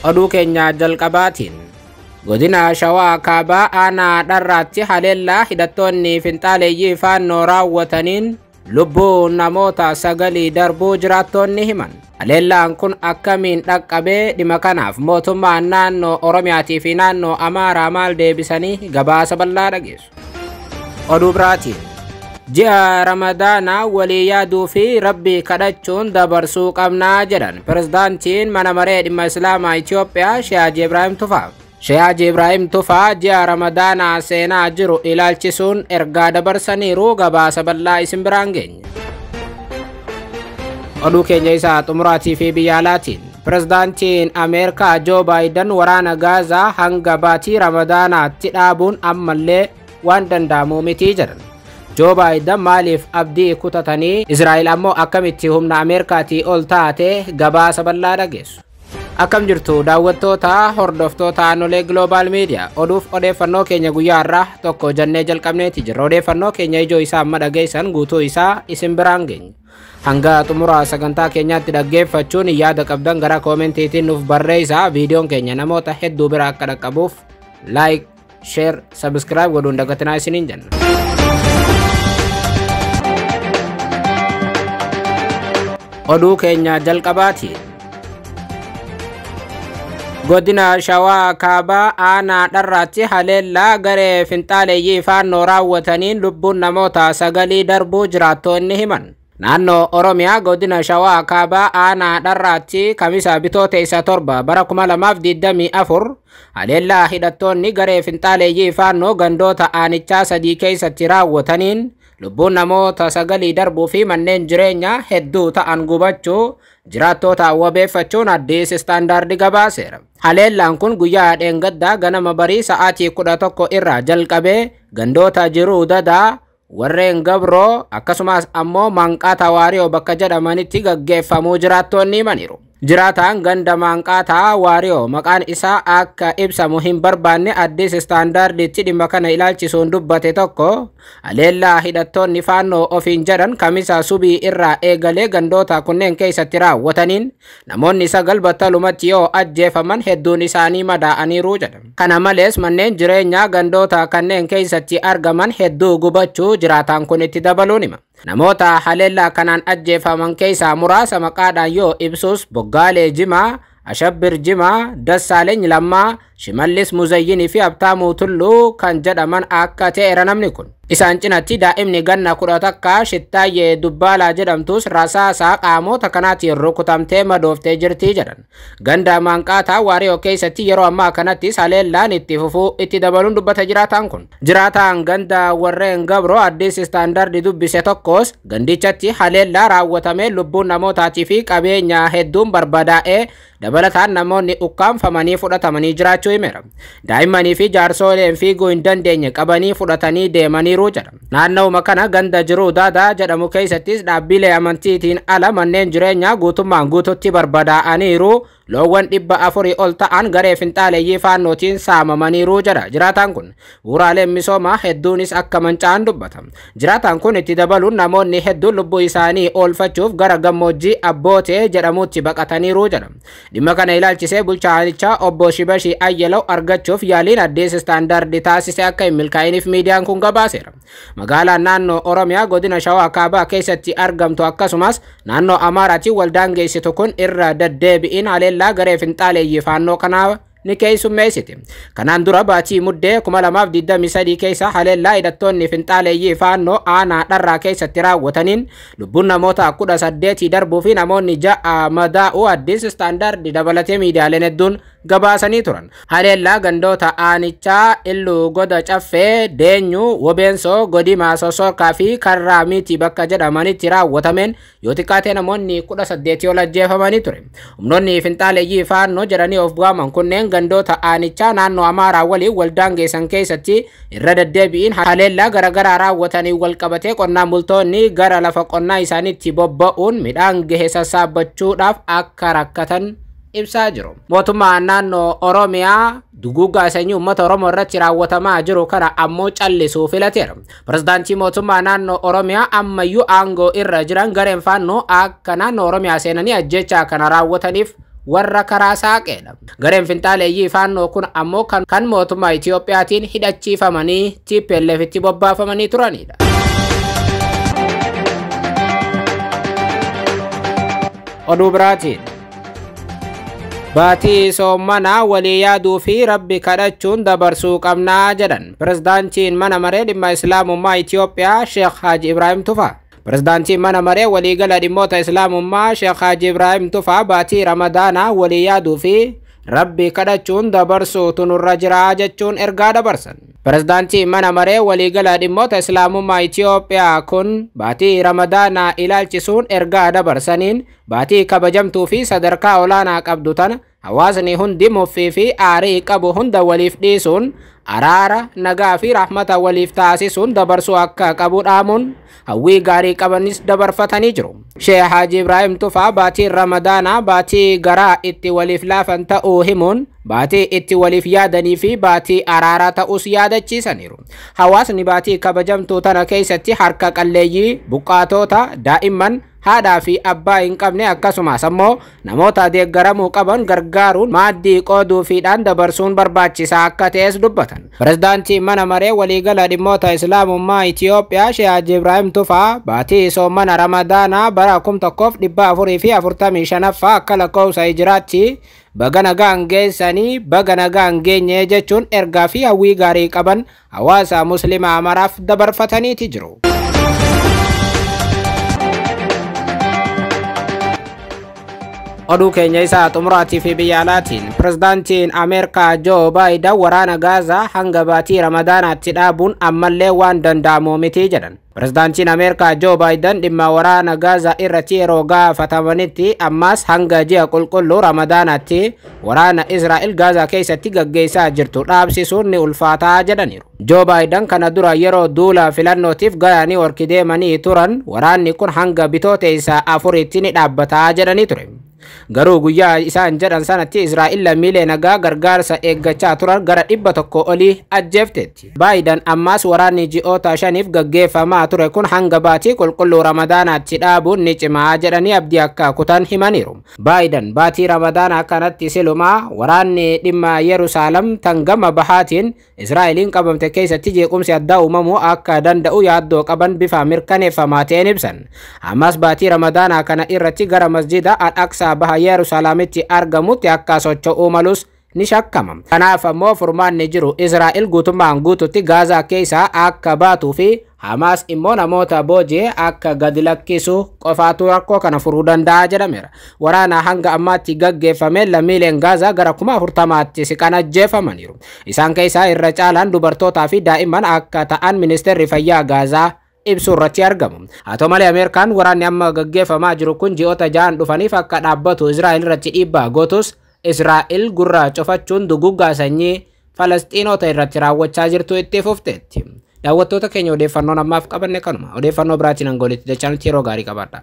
Oduu keenya jalqabaatiin godina Shawaa Kaabaa aanaa Dharraatti haleellaa hidhattoonni finxaaleeyyii Faannoo raawwataniin lubbuun namoota 9 darbuu jiraattonni himan. Haleellaan kun akkamiin dhaqqabee dhimma kanaaf mootummaan naannoo Oromiyaatii fi naannoo Amaaraa maal deebisanii gabaasa bal'aa dhageessu. Oduu biraatiin ji'a Ramadaanaa walii yaaduu fi Rabbii kadhachuun dabarsuu qabnaa jedhan pirezidaantiin mana maree dhimma Islaamaa Itoophiyaa Sheeh Haji Ibraahim Tufaa. Sheeh Haji Ibraahim Tufaa ji'a Ramadaanaa seenaa jiru ilaalchisuun ergaa dabarsaniiru gabaasa bal'aa isin biraan geenya. Oduu keenya isaa xumuraatii fi biyya alaatiin pirezidaantiin Ameerikaa Joo Baayiden waraana Gaazaa hanga baatii Ramadaanaatti dhaabuun ammallee waan danda'amu miti jedhan. Joo Baayiden maaliif abdii kutatanii Israa'el ammoo akkamitti humna Ameerikaatii ol taate gabaasa bal'aa dhageessu. Akkam jirtu daawwattoota hordoftoota Aanolee Global Media oduuf odeeffannoo keenya guyyaa har'aa tokko jennee jalqabneeti jirra. Odeeffannoo keenya ijoo isaa amma dhageessan guutuu isaa isin biraan geenya. Hanga xumura sagantaa keenyaatti dhaggeeffachuun yaada qabdan gara koomentiitiin nuuf barreessaa. Viidiyoon keenya namoota hedduu bira akka dhaqqabuuf like, share, subscribe godhuun dagatinaa isiniin jenna. Oduu keenya jalqabaatiin godina Shawaa Kaabaa aanaa Dharraatti haleellaa garee finxaaleeyyii Faannoo raawwataniin lubbuun namoota 9 darbuu jiraattonni himan. Naannoo Oromiyaa godina Shawaa Kaabaa aanaa Dharraatti Kamisa bitoota isa 7 bara 2024 haleellaa hidhattoonni garee finxaaleeyyii Faannoo gandoota aanichaa 3 keessatti raawwataniin lubbuun namoota 9 darbuu fi manneen jireenyaa hedduu ta'an gubachuu jiraattota wabeeffachuun Addis Istaandaardi gabaaseera. Haleellaan kun guyyaa dheengaddaa ganama barii sa'aatii 11 irraa jalqabee gandoota Jiruu Dadaa, warreen Gabroo akkasumas ammoo Manqaataa Waariyoo bakka jedhamanitti gaggeeffamuu jiraattonni himaniiru. Jiraataan ganda Manqaataa Waariyoo maqaan isaa akka ibsamu hin barbaanne Addis Istaandaarditti dhimma kana ilaalchisuun dubbate tokko haleellaa hidhattoonni Faannoo ofiin jedhan Kamisa subii irraa eegalee gandoota kunneen keessatti raawwataniin namoonni 9 battalumatti yoo ajjeefaman hedduun isaanii madaa'aniiru jedhan. Kana malees manneen jireenyaa gandoota kanneen keessatti argaman hedduu gubachuu jiraataan kun itti dabaluun hima. Namoota haleellaa kanaan ajjeefaman keessaa muraasa maqaadhaan yoo ibsus Boggaalee Jimaa, Ashabbir Jimaa, Dassaaleny Lammaa, Shimallis Muzayyinii fi Abtaamuu Tulluu kan jedhaman akka ta'eera namni kun. Isaan cinatti daa'imni ganna 11 Shittaayyee Dubbaalaa jedhamtus rasaasaa qaamota kanaatiin rukutamtee madooftee jirti jedhan. Ganda Manqaataa Waariyoo keessatti yeroo ammaa kanattis haleellaan itti fufuu itti dabaluun dubbata jiraataan kun. Jiraataan ganda warreen Gabroo Addis Istaandardi dubbise tokkos gandichatti haleellaa raawwatamee lubbuun namootaatii fi qabeenya hedduun barbadaa'ee dabalataan namoonni ukkaanfamanii fudhatamanii jiraachuu himeera. Daa'immanii fi jaarsooleen fiiguu hin dandeenye qabanii fudhatanii deemaniiru jedha. Naannawuma kana ganda Jiruu Daadaa jedhamu keessattis dhaabbilee amantiitiin ala manneen jireenyaa guutummaan guututti barbadaa'aniiru. Loowwan 400 ol ta'an garee finxaaleeyyii Faannootiin saamamaniiru jedha jiraataan kun. Bu'uuraaleen misoomaa hedduunis akka manca'an dubbata. Jiraataan kun itti dabaluun namoonni hedduun lubbuu isaanii oolfachuuf gara gammoojjii Abbootee jedhamutti baqataniiru jedha. Dhimma kana ilaalchisee bulchaanichaa obbo Shibashii Ayyalaw argachuuf yaaliin Addis Istaandardi taasise akka hin milkaa'iniif miidiyaan kun gabaaseera. Magaalaan naannoo Oromiyaa godina Shawaa Kaabaa keessatti argamtu akkasumas naannoo Amaaraatiin waldaan geessitu kun irra deddeebi'iin haleellaa garee finxaaleeyyii Faannoo kanaa ni keessummeessiti. Kanaan dura baatii muddee 2023 keessa haleellaa hidhattoonni finxaaleeyyii Faannoo aanaa Dharraa keessatti raawwataniin lubbuun namoota 18 darbuu fi namoonni 6 madaa'uu Addis Istaandardi dabalatee miidiyaaleen hedduun gabaasanii turan. Haleellaa gandoota aanichaa Illuu Goda Caffee, Deenyuu, Wobeensoo, Godimaa Sosorkaa fi Karraa Miitii bakka jedhamanitti raawwatameen yoo xiqqaate namoonni 18 ol ajjeefamanii ture. Humnoonni finxaaleeyyii Faannoo jedhanii of waaman kunneen gandoota aanichaa naannoo Amaaraa waliin waldaan geessan keessatti irra deddeebi'iin haleellaa garaagaraa raawwatanii wal qabatee qonnaan bultoonni gara lafa qonnaa isaaniitti bobba'uun midhaan gahe sassaabbachuudhaaf akka rakkatan ibsaa jiru. Mootummaan naannoo Oromiyaa duguuggaa sanyii uummata Oromoo irratti raawwatamaa jiru kana ammoo callisuu filateera. Pirezidaantii mootummaa naannoo Oromiyaa ammayyuu aangoo irra jiran gareen Faannoo akka naannoo Oromiyaa seenanii ajjechaa kana raawwataniif warra karaa saaqeedha. Gareen finxaaleeyyii Faannoo kun ammoo kan mootummaa Itiyoophiyaatiin hidhachiifamanii TPLFitti bobbaafamanii turanidha. Oduu biraatiin baatii soommanaa walii yaaduu fi rabbi kadhachuun dabarsuu qabnaa jedhan pirezidaantiin mana maree dhimma islaamummaa Itiyoophiyaa Sheekh Haaji Ibraahim Tufaa. Pirezidaantiin mana maree waliigala dhimmoota islaamummaa Sheekh Haaji Ibraahim Tufaa baatii Ramadaanaa walii yaaduu fi rabbi kadhachuun dabarsuutu nurra jira jechuun ergaa dabarsan. Pirezidaantiin mana maree waliigala dhimmoota islaamummaa Itiyoophiyaa kun baatii Ramadaanaa ilaalchisuun ergaa dabarsaniin baatii kabajamtuu fi sadarkaa olaanaa qabdu tana hawaasni hundi muffii fi aarii qabu hunda waliif dhiisuun araara nagaa fi rahmata waliif taasisuun dabarsuu akka qabu dhaamuun hawwii gaarii qabanis dabarfatanii jiru. Sheekh Haaji Ibraahim Tufaa baatiin Ramadaanaa baatii garaa itti waliif laafan ta'uu himuun baatii itti waliif yaadanii fi baatii araaraa ta'us yaadachiisaniiru. Hawaasni baatii kabajamtuu tana keessatti harka qalleeyyii, buqqaatota, daa'imman, haadhaa fi abbaa hin qabne akkasumas ammoo namoota deeggaramuu qaban gargaaruun maaddii qooduufiidhaan dabarsuun barbaachisaa akka ta'es dubbatan. Pirezidaantiin mana maree waliigala dhimmoota islaamummaa Itiyoophiyaa Sheekh Haaji Ibraahim Tufaa baatii soomana Ramadaanaa bara 1445ffaa akka lakkoofsa hijiraatti baga nagaan geessanii baga nagaan geenye jechuun ergaa fi hawwii gaarii qaban hawaasa muslimaa maraaf dabarfataniiti jiru. Oduu keenya isaa xumuraatii fi biyya alaatiin pirezidaantiin Ameerikaa Joo Baayiden waraana Gaazaa hanga baatii Ramadaanaatti dhaabuun ammallee waan danda'amu miti jedhan. Pirezidaantiin Ameerikaa Joo Baayiden dhimma waraana Gaazaa irratti yeroo gaafatamanitti ammas hanga ji'a qulqulluu Ramadaanaatti waraana Israa'el Gaazaa keessatti gaggeessaa jirtu dhaabsisuun ni ulfaataa jedhaniiru. Joo Baayiden kana dura yeroo duula filannootiif gara Niiwork deemanii turan waraanni kun hanga bitoota isaa afuritti ni dhaabbataa jedhanii ture. Garuu guyyaa isaan jedhan sanatti Israa'el lammiilee nagaa gargaarsa eeggachaa turan gara 100 olii ajjeefteetti. Baayiden ammas waraanni ji'oota 5 gaggeeffamaa ture kun hanga baatii qulqulluu Ramadaanaatti dhaabuun ni cimaa jedhanii abdii akka kutan himaniiru. Baayiden baatii Ramadaanaa kanatti silumaa waraanni dhimma Yerusaalem tan gama bahaatiin Israa'eliin qabamte keessatti jeequmsi addaa uumamuu akka danda'u yaaddoo qaban bifa mirkaneeffamaa ta'een ibsan. Ammas baatii Ramadaanaa kana irratti gara masjida Al-Aqsaa baha Yerusaalemitti argamutti akka socho'uu malus ni shakkama. Kanaaf ammoo furmaanni jiru Israa'el guutummaan guututti Gaazaa keessaa akka baatuu fi Hamaas immoo namoota booji'e akka gadi lakkisu qofaatu rakkoo kana furuu danda'a jedhameera. Waraana hanga ammaatti gaggeeffame lammiileen Gaazaa gara 40,000tti siqan ajjeefamaniiru. Isaan keessaa irra caalaan dubartootaa fi daa'imman akka ta'an ministeerri fayyaa Gaazaa ibsuu irratti argamu. Haa ta'u malee Ameerikaan waraanni amma gaggeeffamaa jiru kun ji'oota 6 dhufaniif akka dhaabbatu Israa'el irratti dhiibbaa gootus Israa'el gurra cufachuun duguggaa sanyii Falasxiinota irratti raawwachaa jirtu itti fufteetti. Daawwattoota keenya odeeffannoon ammaaf qabanne kanuma. Odeeffannoo biraatiin hanga walitti dachaanitti yeroo gaarii qabaadha.